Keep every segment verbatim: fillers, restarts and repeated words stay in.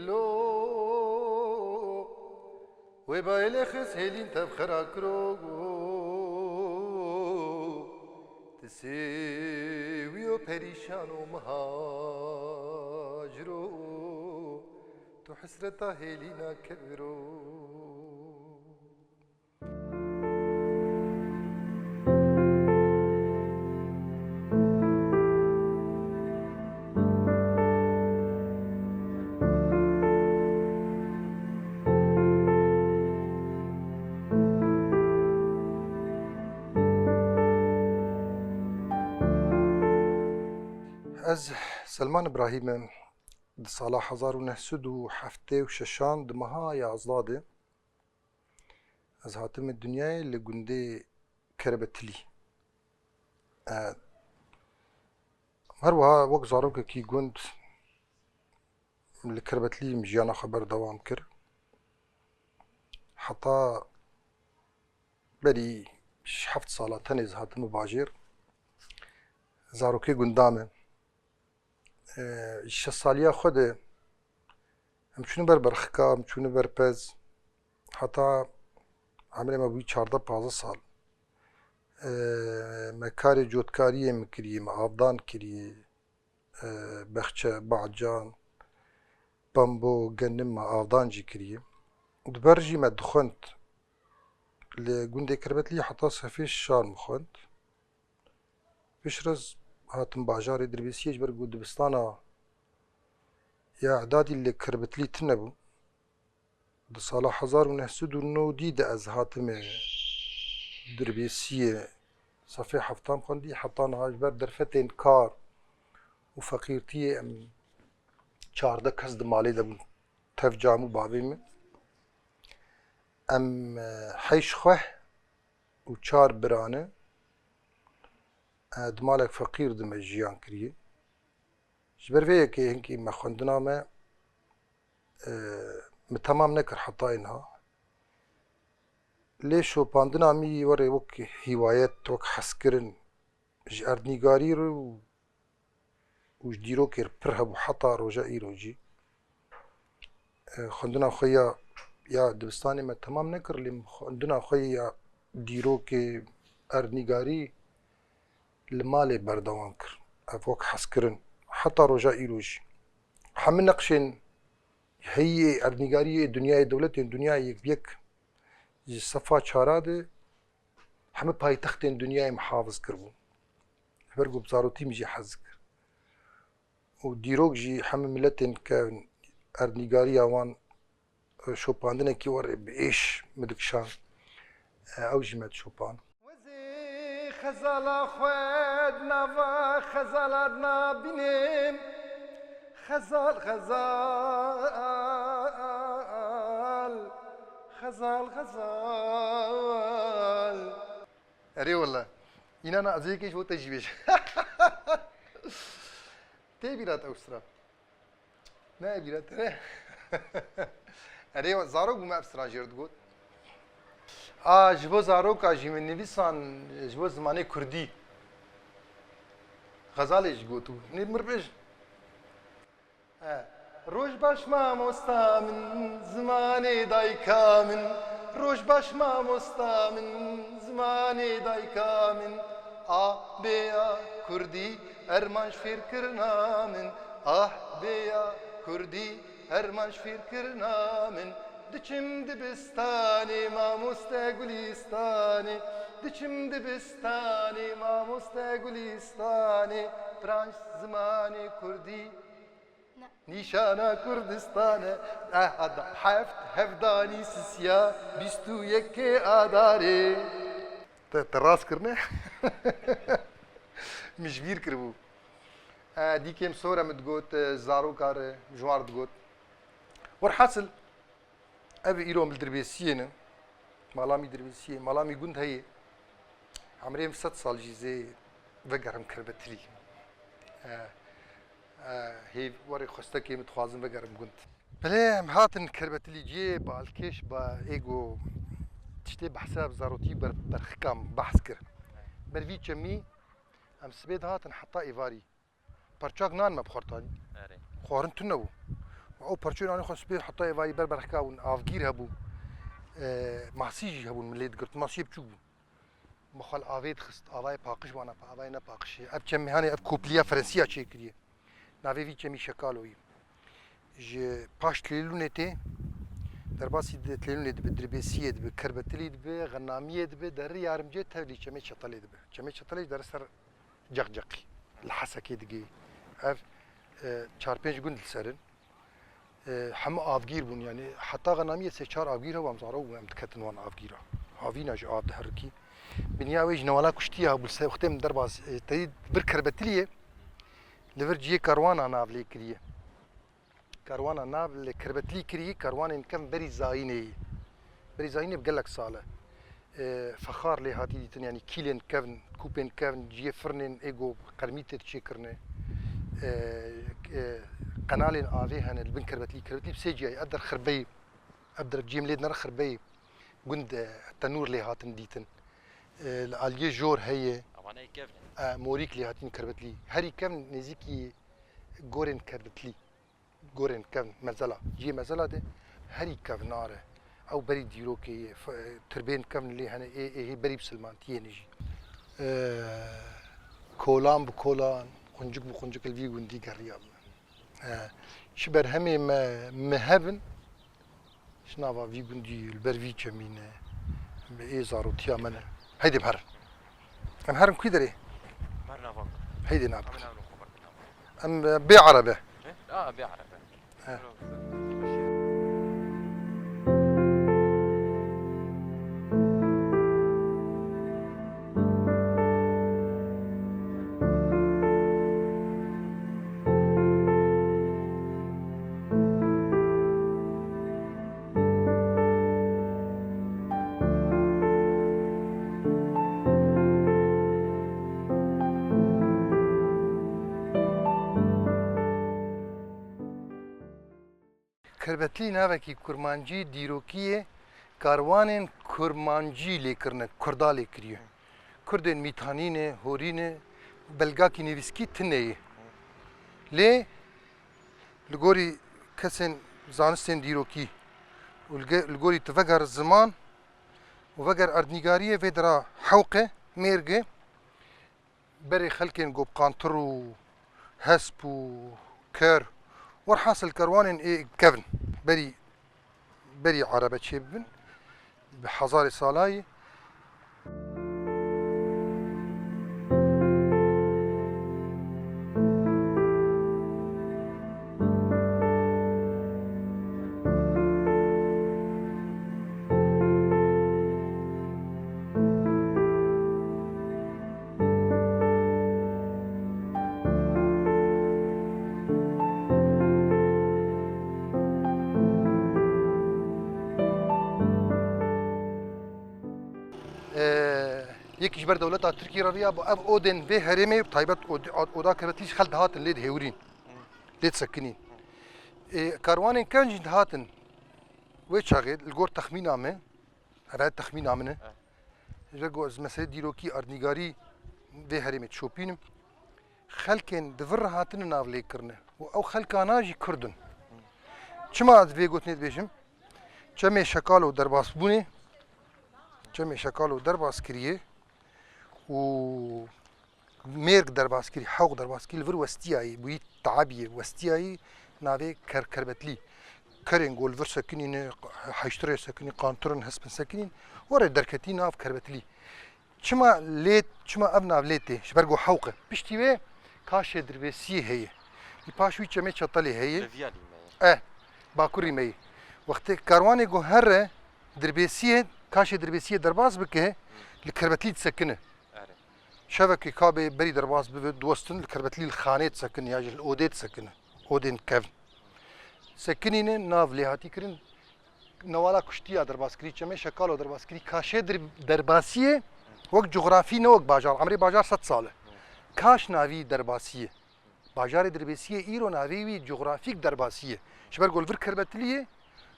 Lo, wê bayê lê xist hêlîn tev xera kiro. Ti sêwî yo perîşan û mihaciro, tu hesreta hêlîna keviro. Ez Selman Îbrahîm im. Di sala hezar û neh sed û heftê û şeşan di meha Yazdadê ez hatime dinyayê li gundê Kerbetilî. E, her wiha wek zarokekî gund li Kerbetilî min jiyana xwe berdewam kir. Heta berî heft sala tenê ez hatime bajêr. Zarokê gunda me. E, ji şeş saliya xwe de em çûne ber berxika, em çûne ber pez. Heta emrê me bûyî çardeh pazdeh sal. E, me karê cotkariyê min kiriye, me avdan kiriye. E, Bexçe, Bacan, Bambo, Genim me avdan jî kiriye. Di ber jî me dixwend. Li gundê Kerbetlî heta sefê şar min xwend. Piştre ez hatim bajarê Dirbêsiyê ji ber ku dibistana ya îdadî li Kirbitlî tune bû. Di sala hezar û neh sed û newdî de ez hatime Dirbêsiyê sefê heftam xwendî, heta niha ji ber derfetên kar û feqîrtiyê em çardeh kes di malê de bûn. Tev cam û bavê min. Em, e, heşt xweh û çar birane, e, di malek feqîr de me jiyan kiriye. Ji ber vê yekê hinkî me xwendina me, e, min temam nekir heta êniha. Lê şopandina min werê wek hîwayet, wek hezkirin, ji erdnîgarî re û û ji dîrokê re pir hebû heta roja îro jî. E, xwendina xwe ya, ya dibistanê me temam nekir, lê xwendina xwe ya dîrokê erdnîgarî li malê berdewam kir. Ev wek hezkirin. Heta roja îro jî. Hemî neqşên heyî erdnîgariyê dinyayê, dewletên dinyayê yek bi yek ji sefa çara de hemî paytextên dinyayê min hafiz kiribû. Ji ber ku bi zarotî min jî hez dikir. Û dîrok jî hemî miletên ke erdnîgariya wan, e, şopandinekî werê bi êş min dikişand. E, ew jî me dişopan. Wezê xezala xwe di nava xezalan nabînim. Xezal, xezal, xezal, xezal. Erê wele. Înana ez ê yekê ji bo te jî bêjim. Tê bîra te ew sira? Ne bîra te ne? Erê, zarok bû me ev sira jê re digot. A, ji bo zaroka jî min nivîsan, ji bo zimanê kurdî. Xezalê jî gotibû. Nê min re bêj. E, roj baş mamosta min, zimanê dayika min. Roj baş mamosta min, zimanê dayika min. Ah bêya kurdî, erman ji fêrkirina min. Ah bêya kurdî, erman ji fêrkirina min. Diçim dibistanê, mamoste Gulîstanê. Diçim dibistanê, mamoste Gulîstanê. Piranc zimanê kurdî. Ne. Nîşana Kurdistan e. Eh, ada, heft, hevdanî sisiya, bîst û yekê Adarê. Te, te rast kirine? Min ji bîr kiribû. Eh, dîkêm sor e min digot, eh, zaroka re, ji wan re digot. Werhasil, ev îro min li Dirbêsiyê ne. Mala min Dirbêsiyê, mala min gund heye. Emrê min sed sal jî zê vegerim Kirbetilî. Eh, eh, hêv werê xwestekê min dixwazim vegerim gund. Belê em hatin Kirbetilî cihê balkêş ba ê ku tiştê behsa bi zarotî ber, berxikan behs kir. Ber vî çemî em sibê dihatin heta êvarî. Parçak nan me bi xwe re tanî. Erê. Xwarin tune bû. Ew perçeyên anî xwe spê heta êvarî ber berxika bûn, avgîr hebû. E, masî jî hebûn, min lê digirt, masiyê biçûk bû. Me xwe li avê dixist, avayê paqij wana, avayê ne paqijê. Ev çemê hanê, ev kopliya Frensiya çêkiriye. Navê vî çemî Şekalo ye. Ji paş Tlêlûnê tê, derbasî di Tlêlûnê dibe, Dirbêsiyê dibe, Kerbetilî dibe, Xenamiyê dibe, derê Yarimcê tevlî çemê Çetelê dibe. Çemê Çetelê ji derê ser Ceqceqî, li Hesekê digihî. Ev, e, çar pênc gund li ser in. E, hemû avgîr bûn, yanî heta Xenamiyê sê çar avgîr hebû, em zaro bûn, em diketin wan avgîra. Havîna ji av diherikî. Binya wê ji newala kuştiya hebû, li ser wextê min derbas, e, teyî vir Kerbetiliyê, li vir cihê karwana nav lê kiriye. Karwana nav li Kerbetlî kirî, karwanên kevn berî Zayînê yî. Berî Zayînê bi gelek sal e. E, fexar lê hatî dîtin, yanî kîlên kevn, kûpên kevn, cihê firnên ê go qermîtê diçêkirine. E, e, qenalên avê hene li bin Kerbetlî. Kerbetlî bi sê ciyayî, ev der xirbeyî, ev der cihê min lê dinere xirbeyî. Gund, e, tenûr lê hatin dîtin. E, li aliyê jor heye. Evaneyê kevn in. E, morîk lê hatin Kerbetlî. Herî kevn nêzîkî gorên Kerbetlî. Gorên kevn mezela, cihê mezela de herî kevnar e. Ew berî dîrokê ye, f-, tirbên kevn lê hene, ê, ê hê berî bi silmantiyê ne jî. Ee, kolan bi kolan, quncik bi quncik li vî gundî geriya min. Ee, ji berhemê me, me hebin, ji nava vî gundî, li ber vî çemî ne, bi ê zarotiya me ne. Heydê bi herin. Em herin ku derê? Ber nava. Heydê nava. Em, e, bê erebe. He? Aa, bê erebe. He. Kerbetlî navekî kurmancî dîrokî ye, karwanên kurmancî lê kirine, kurda lê kiriye. Kurdên mîtanî ne, horî ne, belgakî nivîskî tune ye. Lê li gorî kesên zanistên dîrokî û li ge-, li gorî tu veger ziman û veger erdnîgariyê vê dira hewq e, mêrg e, berê xelkên go bi qantir û hesp û ker, werhasil kerwanên ê kevn berî, berî erebe çêbibin, bi hezarê salayî. Ee, yekî ji ber dewleta Tirkî re riya bû. Ev odên vê herêmê, bi taybet od-, oda Kerbetlî ji xel dihatin lê dihêwirîn, lê disekinîn. Ee, karwanên kevn jî dihatin wê çaxê, li gor texmîna me, ev texmîna min e. Ji ber ku ez meselê dîrokî, erdnîgarî vê herêmê dişopînim. Xelkên di vir re hatine nav lê kirine û ew xelkana jî Kurd in. Çima ez vê gotinê dibêjim? Çemê Şekalo derbasbûnê, Çemê Şekalo derbas kiriye û mêrg derbas kirî, hewq derbas kirî, li vir westiyayî, bûyî teabiyê westiyayî navê Ker-, Kerbetlî. Kerên go li vir sekinîne, heyştirê sekinî, qantirin, hespin sekinîn, werê derketî nav Kerbetlî. Çima lê, çima ev nav lê tê? Ji ber ku hewq e. Piştî wê kaşê Dirbêsiyê heye. Li paş wî çemê Çetelê heye. Li viya dî me ye. Eh, bakurî me ye. Wextê karwanê ku here Dirbêsiyê, kaşê Dirbêsiyê derbas bike, li Kerbetlî disekine. Erê. Şevekê ka bê berî derbas bibe, diwestin li Kerbetlî li xanê disekine ya jî li odê disekine. Odên kevn. Sekinîne nav lêhatî kirin. Newala kuştiya derbaskirî, çemê Şekalo derbaskirî, kaşê dir-, derbasiyê wek cografî ne wek bajar. Emrê bajar sed sal e. Kaş navî derbasiyê. Bajarê Dirbêsiyê îro navê wî cografîk derbasiyê. Ji ber ku li vir Kerbetiliyê,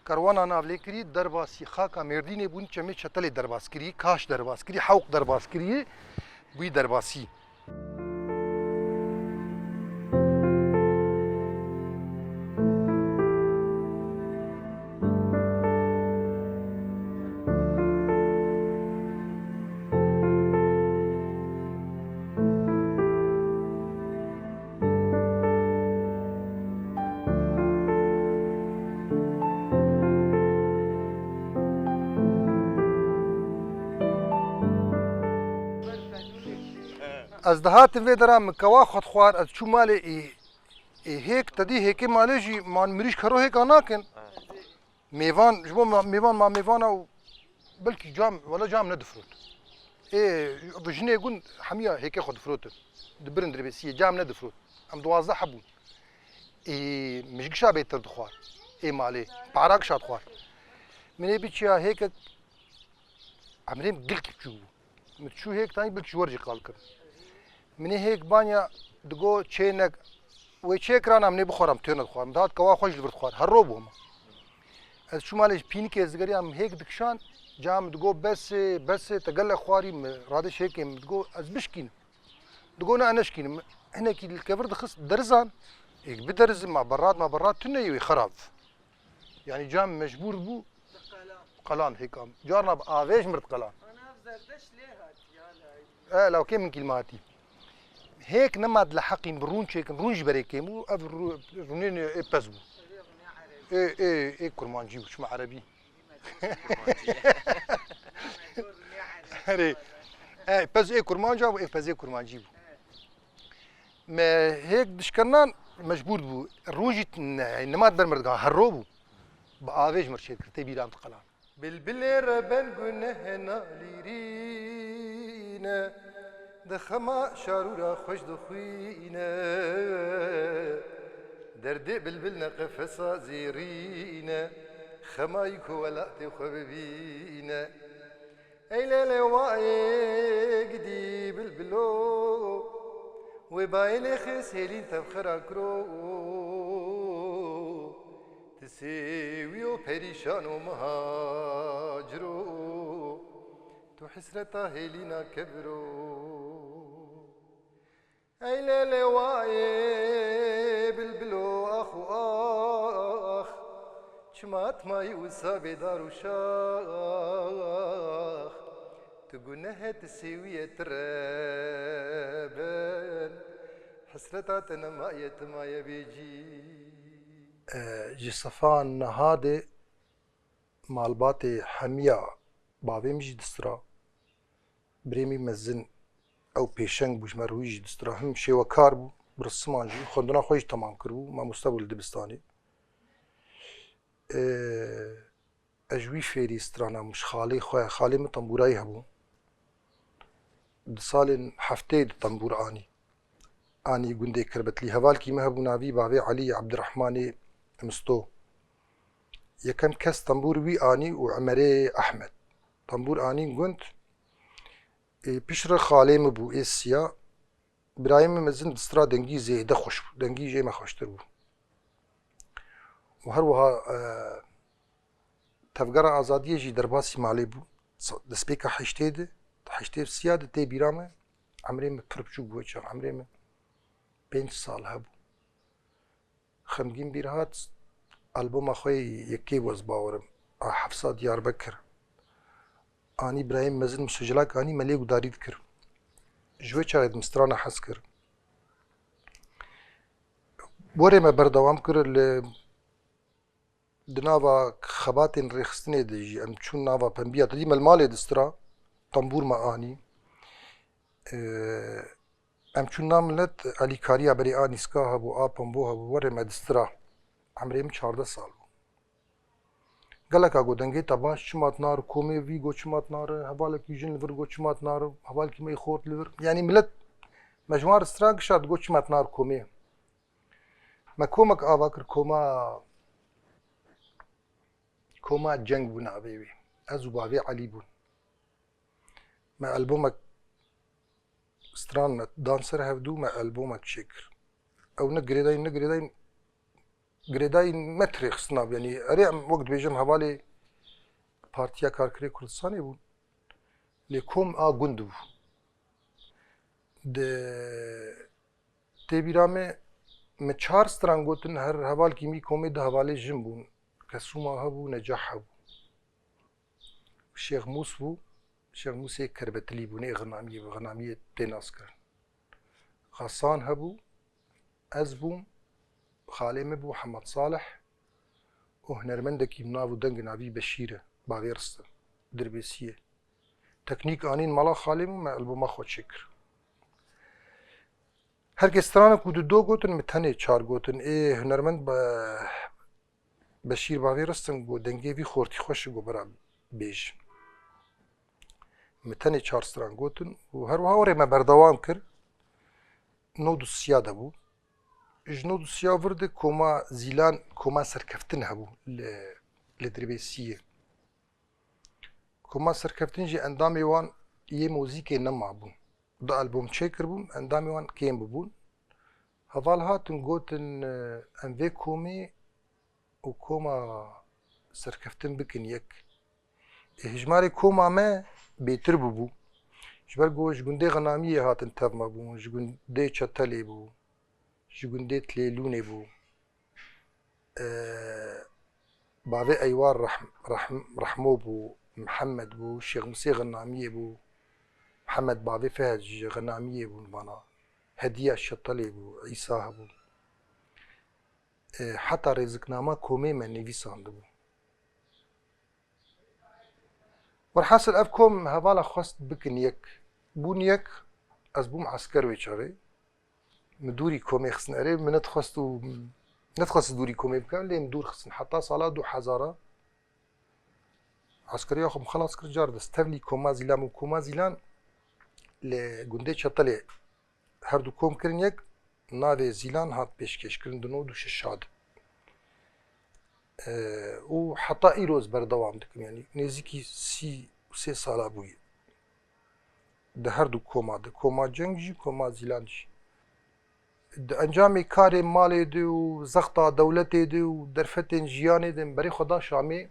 kerwana nav lê kirî derbasî. Xaka Mêrdînê bûn çemê Çetelê derbaskirî, kaş derbaskirî, hewq derbaskirî, bûyî derbasî. Ez dihatim vê dera, min kewa xwe dixwar, ez çû malê ê, ê hêk, te dî hêkê malê jî, man mirîş kero hêka nakin. Mêvan, ji bo ma-, mêvan ma mêvana û belkî cam, wela cam nedifrot. Ê, bi jinê gund hemiya hêkê xwe difirotin. Dibirin dirbêsiyê, cam nedifrot. Em duwazdeh hebûn. Ê, mijgişa bêtir dixwar. Ê malê, para gişa dixwar. Min ê biçiya hêkek, emrê min gilkî biçûk bû. Min çû hêk tanî bil ji wer jî qal kir. Min ê hêk banya digo çênek, wê çê kirana min ê bixwaram, têne dixwaram. Dihat kewa xwe ji li vir dixwar. Her ro bû hema. Ez çû malê ji pînikê ez digeriya min hêk dikişand. Ca min digo besê, besê, te gelek xwarî, min radê şêkê min digo ez bişkînim. Digo ne, ez neşkînim. Hinekî li kevir dixist derizan. Êk biderizim, ma berrat, ma berrat tune yê wê xerab. Yani cam mecbur bû. Qelan hêkam. Carna bi avêj mirt qelan. Ana ev zerdeş lê hat ya lay. E, lawkê min kîlma hatî. Hêk nema di li heqîn bi rûn çêkin, rûn ji berê kêm û ev rû-, rûnên ê pez bû. Ê, ê, ê kurmancî bû, çima erebî. Herê. E, pez ê kurmanca bû, ê pez ê kurmancî bû. Me hêk dişkirnan mecbûr bû. Rûn jî ne-, nema di ber mir diga, her ro bû. Bi avêj mir çêkir, tê bîran di qelan. Bilbilê reben guneh nalîrîne, di xema şarûra xweş dixwîne. Derdê bilbil ne qefesa zêrîne, xemayî ku welatê xwe bibîne. Ey lê lê wayê gidî bilbilo, wê bayê lê xêz hêlîn tevxera kiro. Tu sêwî û perîşan û mihacir û tu hisreta hêlîna kevir û. Ey lê lê wayê bilbilo ax û ax, çima tu mayî wisa bêdar û şax, tu guneh e, tu sêwî ye, tu reben, hisreta te nemaye, tu maye bêcî. E, ji sefa niha de malbatê hemiya bavê min jî distira. Birê min mezin ew pêşeng bû, ji me re wî jî distira. Him şêwekar bû, bi risiman jî xwendina xwe jî temam kiribû, mamoste bû li dibistanê. E, ez ji wî fêrî strana bûm, ji xalê xwe, xalê min tembûrayî hebû. Di salên heftê de tembûr anî. Anî gundê Kirbetlî. Hevalkî me hebû, navî bavê Elî Ebdirehmanê Misto. Yekem kes tembûr wî anî û Emerê Ehmed. Tembûr anîn gund. Ê, piştre xalê min bû, ê siya. Birayê min mezin distira, dengî zêde xweş bû. Dengî jê me xweştir bû. Û her wiha, e, Tevgera Azadiyê jî derbasî malê bû. Sa-, destpêka heştê de, heştê siya de tê bîra me, emrê me pir biçûk bû, çax emrê me pênc sal hebû. Xemgîn bîr hat, alboma xwe yê yekê bû, ez bawerim. A Hefsa Diyarbekir. Anî birayê min mezin Musicilak anî, me lê gudarî dikir. Ji wê çaxê de min strana hez kir. Werê me berdewam kir li Di nava xebatên rêxistinê de jî em çûn nava pembiya, te dî me li malê distira, tembûr me anî. Ee, em çûn nav milet, alîkariya berê a nîska hebû, a pembo hebû, werê me distira. Emrê min çardeh sal bû. Geleka got, dengê te baş, çima tu nari komê, vî got, çima tu nari, hevalekî jin li vir got, çima tu nari, hevalkî me yê xort li vir. Yanî milet, me ji wan re stran kişand, got, çima tu nari komê. Me komek ava kir, koma, koma ceng bû navê wê. Ez û bavê Elî bûn. Me albomek stran me dan ser hevdû, me albomek çêkir. Ew ne girêdayî, ne girêdayî, girêdayî me tirêxistina bû. Yanî erê em wek dibêjim hevalê Partiya Karkerê Kurdistanê bûn. Lê kom a gund bû. Di Tê bîra me, me çar stran gotin, her hevalkî min komê du hevalê jin bûn. Kesûma hebû, Necah hebû. Şêx Mûs bû, Şêx Mûsê Kerbetilî bû, nê Xinamiyê bû, Xinamiyê tê nas kirin. Xasan hebû, ez bûm, xalê min bû, Hemed Salih, û hunermendekî bi nav û deng navî Beşîr e, bavê Ristim, Dirbêsiyê. Teknîk anîn mala xalê min, me alboma xwe çêkir. Her kes stranek û du do gotin, min tenê çar gotin. Ê hunermend Be-, Beşîr Bavê Ristim got, dengê vî xortî xweş e, got, bira bêj. Min tenê çar stran gotin û her wiha orê me berdewam kir. Nod û siya de bû. Ji nod û siya vir de koma Zîlan, koma serkeftin hebû li, li Dirbêsiyê. Koma serkeftin jî endamê wan yê muzîkê nema bûn. Du albûm çêkiribûn, endamê wan kêm bûbûn. Heval hatin gotin, em vê komê û koma serkeftin bikin yek. Ê, hejmarê koma me bêtir bûbû. Ji ber ku ji gundê Xinamiyê hatin tev me bûn, ji gundê Çetelê bû, ji gundê Tlêlûnê bû. E, Bavê Eywar Rehm-, Rehm-, Rehmo bû, Mihemed bû, Şêx Musê Xinamiyê bû, Mihemed Bavê Fehd ji Xinamiyê bûn vana. Hediya Şetelê bû, Îsa hebû. E, heta rêziknama komê me nivîsandibû. Werhasil ev kom hevala xwest bikin yek. Bûn yek, ez bûm esker wê çaxê. Min dûrî komê xistin erê, min nedixwest û, nedixwest dûrî komê bikim, lê min dûr xistin. Heta sala du hezar a eskeriya xwe min xelas kir, car dest tevlî koma Zîlan û koma Zîlan li gundê Çetelê her du kom kirin yek, navê Zîlan hat pêşkêşkirin di nod û şeş de. Ee, û heta îro ez berdewam dikim, yanî nêzîkî sî û sê sala bûye. Di her du koma de, koma ceng jî, koma Zîlan jî. Di encamê karê malê de û zexta dewletê de û derfetên jiyanê de min berê xwe da Şamê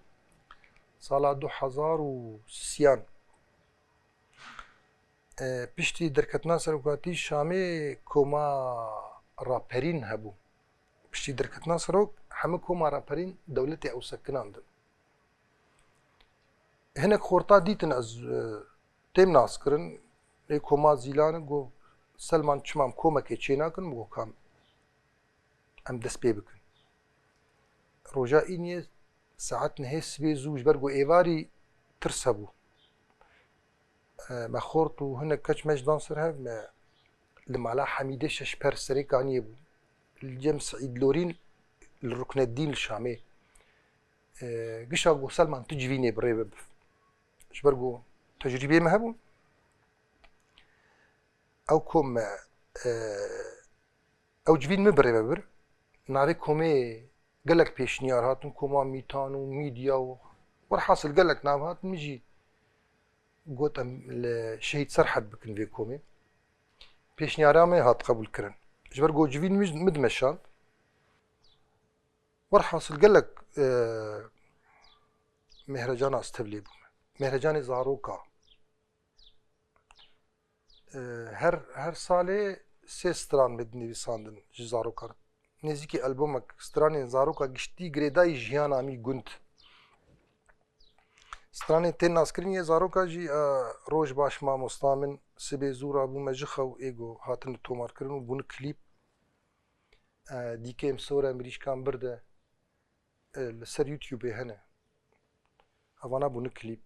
sala du hezar û sîyan. E, piştî derketina serokatî Şamê koma raperîn hebû. Piştî derketina serok hemû koma raperîn dewletê ew sekinandin. Hinek xorta dîtin ez, e, têm naskirin, lê koma Zîlan got, Selman, çima em komekê çênakin? Min got, kam em dest pê bikin. Roja îniyê saet nehê sibê zû, ji ber ku êvarî tirs hebû. E, me xort û hinek keç me ji dan ser hev, me li mala Hemîdê Şeşper serê kaniyê bû. Li cem Seîd Lorîn li Rukneddîn li Şamê. E, gişa got, Selman, tu civînê bi rê ve bif. Ji ber ku tecrîbeyê me hebûn. Ew kom me, e, ew civîn min bi rê ve bir. Navê komê gelek pêşniyar hatin, koma Mîtan û Mîdya û werhasil gelek nav hatin, min jî got em li Şehîd Serhed bikin vê komê. Pêşniyara me hat qebûl kirin. Ji ber ku civîn min, min dimeşand. Werhasil gelek, e, mêhrecana ez tevlê bûme. Mêhrecanê zaroka. E, her, her salê sê stran me dinivîsandin ji zarokan. Nêzîkî albomek stranên zaroka giştî girêdayî jiyana mî gund. Stranên tên naskirin yê zaroka jî, e, Roj baş mamosta min, Sibê zû rabûme ji xew ê ku hatin tomarkirin û bûne klîp. E, dîkêm sor e, mirîşkan birde, e, li ser YouTubeê hene. Evana bûne klîp.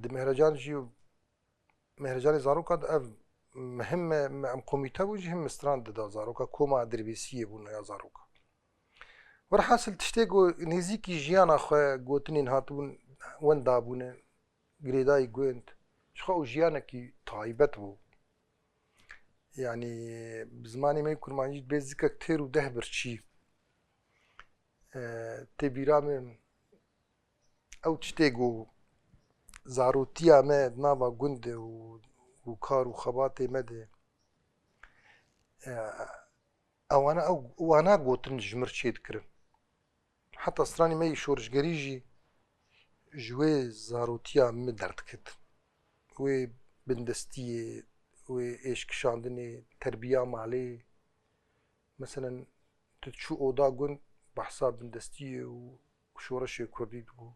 Di Mehrecan jî, Mehrecanê zaroka de ev muhim e, me em komîte bûn jî him stran dida zaroka, koma Dirbêsiyê bûn ya zaroka. Werhasil tiştê ku nêzîkî jiyana xwe gotinên hatibûn wenda bûne, girêdayî gund, ji xwe ew jiyanekî taybet bû. Yanî bi zimanê me yê kurmancî dibê zikek têr û deh birçî. E, tê bîra min ew tiştê ku zarotiya me di nava gund de û, û kar û xebatê me de, e, ewana ew, wana gotin ji mir çêdikirin. Heta stranê me yê şorişgerî jî ji wê zarotiya min derdikevin. Wê bindestiyê, wê êş kişandinê, terbiya malê. Meselen, tu diçû oda gund, behsa bindestiyê û şoreşê kurdî dibû.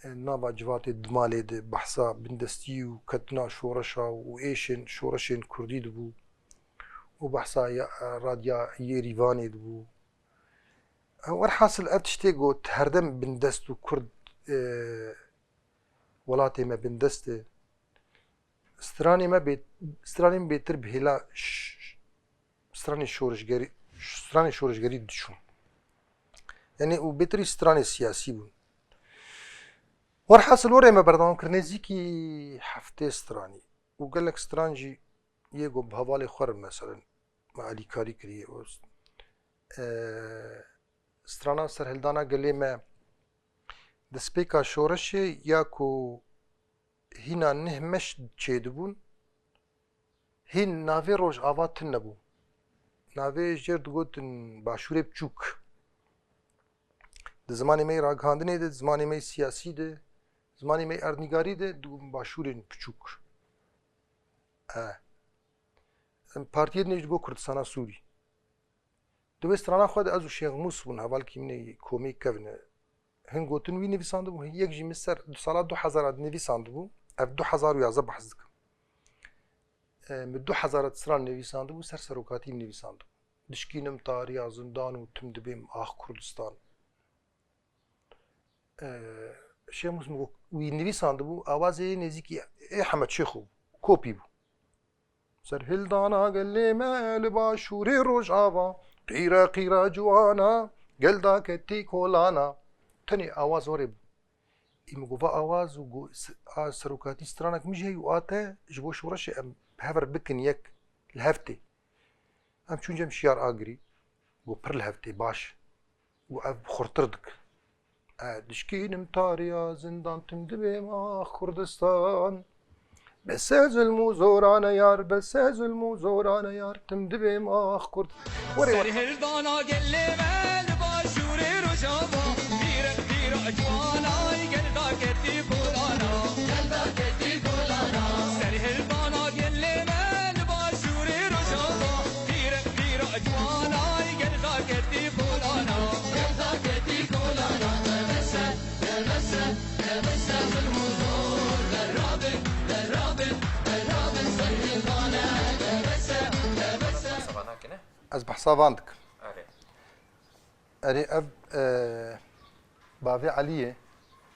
E, nava civatê di malê de behsa bindestî û ketina şoreşa û êşên şoreşên kurdî dibû û behsa ya, radya Yêrîvanê dibû. E, werhasil ev tiştê got, herdem bindest û kurd, e, welatê me bindest e. Stranê me bê-, stranên bêtir bi hêla ş-, stranê şorişgerî, stranê şorişgerî diçûn. Yanî û bêtirî stranê siyasî bûn. Werhasil werê me berdewam kir, nêzîkî heftê stranî û gelek stran jî yê ku bi hevalê xwe re, meselen, me alîkarî kiriye. Û, e, strana serhildana gelê me destpêka şoreşê ya ku hîna neh meş çêdibûn, hîn navê Rojava tune bû. Navê jêr digotin Başûrê Biçûk. Di zimanê me yê ragihandinê de, di zimanê me yê siyasî de, zimanê me yê erdnîgarî de digotin Başûrên Biçûk. E. Em partiyê dinê jî digot Kurdistana Sûrî. Di wê strana xwe de ez û Şêx Mûs bûn, hevalkî min ê komê kevin e. Hin gotin wî nivîsandibû, yek jî min ser di sala du hezar de nivîsandibû, ev du hezar û yazdeh behs dikim. E, min du hezar de stran nivîsandibû, ser serokatî min nivîsandibû. Dişkînim tariya zindan û tim dibêm ax Kurdistan. E, Şêx Mûs min got, wî nivîsandibû, awazê yê nêzîkî ê Hemed Şêxo bû, kopî bû. Serhildana gelê me li başûrê Rojava, qîre qîre ciwana, gel daketî kolana. Tenê awaz warê bû. Ê min got, va awaz û got, s-, a serokatî stranek min jî heye û a te ji bo şoreşê em bi hev re bikin yek li hev tê. Em çûn cem Şiyar Agirî, got pir li hev tê, baş. Û ev xurtir dik. E, dişkînim tariya zindan, tim dibêm ax Kurdistan. Bese zulm û zorane yar, bese zulm û zorane yar, tim dibêm ax Kurd. Werê, werê. Serhildana gelê me li başûrê Rojava, pîrek pîra ciwana, gel daketî kolana. Gel daketî kolana. Serhildana gelê me li başûrê Rojava, pîrek pîra ciwana, gel daketî kolana. Gel daketî kolana. Tebese, tebese, tebese zulm û zor. Derabin, derabin, derabin serhildane. Tebese, tebese. Behsa van nakine? Ez behsa van dikim. Erê. Erê, ev, e, bavê Elî ye.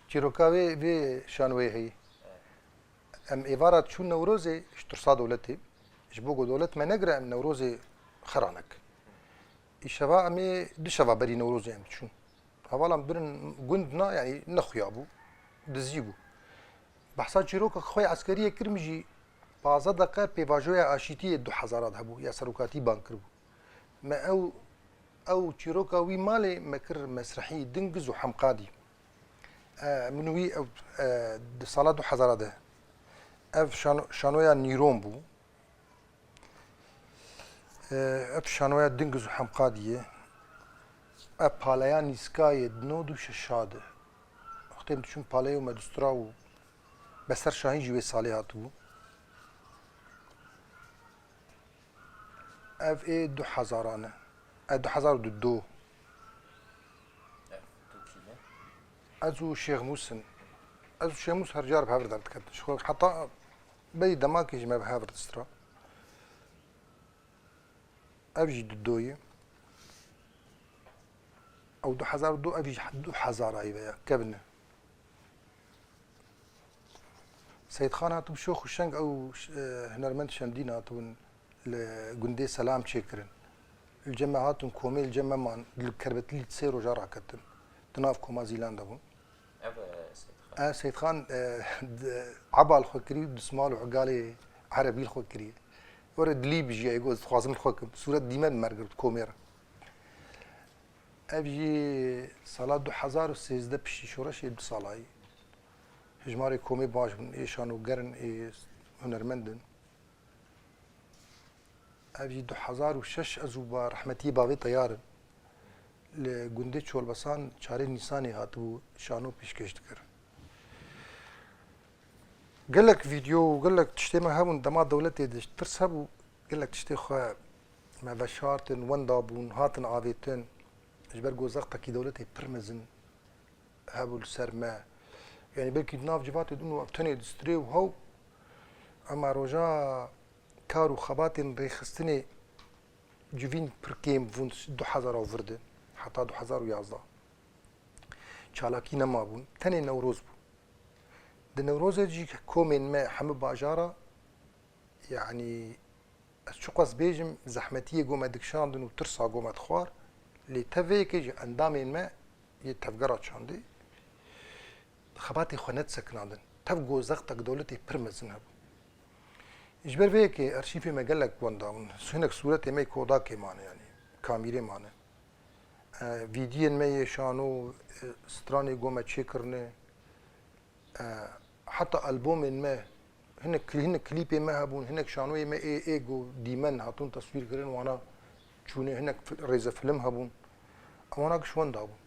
Çîroka wê, vê şanoyê heye. Em êvara çûn Newrozê ji tirsa dewletê. Ji bo ku dewlet me negire, em Newrozê xera nekin. Îşeva em ê du şeva berî Newrozê em diçûn. Hevala min birin gund na, yanî nexuya bû, dizî bû. Behsa çîroka xwe yê eskeriyê kir, min jî pazdeh deqe pêvajoya aşîtiyê du hezar de hebû, ya serokatî ban kiribû. Me ew, ew çîroka wî malê me kir mesrehî Dingiz û Hemqadî. E, min wî ew, e, di sala du hezar de ev şano-, şanoya Nîron bû. E, ev şanoya Dingiz û Hemqadî ye. Ev paleya nîska ye di nod û şeş de. Wextê min diçûn paleyo me dustura û Beser Şahîn jî wê salê hatibû. Ev ê du hezaran e. E, du hezar û du. Ev tu kî ne? Ez û Şêx Mûs in. Ez û Şêx Mûs her car bi hev re derdiketin. Ji xwe heta berî demakê jî me bi hev re distira. Ev jî du ye. Ew du hezar û du, ev jî du hezar ayî veya kevin e. Seyîdxan hatibû şox û şeng, ew, e, hunermend Şemdîn hatibûn li gundê selam çêkirin. Li cem me hatin komê, li cem me man, li Kerbetî li sê roja raketin. Di nav koma Zîlan de bûn. Ev, e, Seyîdxan. E, Seyîdxan, e, d-, eba li xwe kirî, dismal û egalê erebî li xwe kirî. Were dilî bijî, ê got, dixwazim li xwe kim. Sûret dîme li me re girt komê re. Ev jî sala du hezar û sêzdeh piştî şoreşê du salayî. Hejmarê komê baş bûn, ê şanoger in, ê hunermend in. Ev jî du hezar û şeş ez û ba rehmetiyê bavê teyar in. Li gundê Çolbesan çarê Nîsanê hatibû şano pêşkêş dikir. Gelek vîdeo û gelek tiştê me hebûn, dema dewletê de tirs hebû, gelek tiştê xwe me veşartin, wenda bûn, hatin avêtin. Ji ber ku zextekî dewletê pir mezin hebû li ser me. Yanî belkî di nav civatê din û ev tenê distirê û hew, ema roja kar û xebatên rêxistinê civîn pir kêm bûn, du hezar û vir de heta du hezar û yazdeh. Çalakî nema bûn, tenê Newroz bû. Di Newrozê jî komên me hemû bajara, yanî Ez çiqas bêjim, zehmetiyê ku me dikişandin û tirsa ku me dixwar, lê tev vê yekê ji endamên me yê tevgera çandê xebatê xwe nedisekinandin. Tev ku zextek dewletê pir mezin hebû. Ji ber vê yekê arşîvê me gelek wenda bûn. Hinek sûretê me yê kodakê mane, yanî kamîrê mane. E, vîdiyên me yê şano, e, stranê ku me çêkirine, e, heta albomên me, hinek, hinek klîpê me hebûn, hinek şanoyê me ê, ê ku dîmen hatûn teswîrkirin, wana çûne, hinek fi-, rêzefilm hebûn. Ewana giş wenda bûn.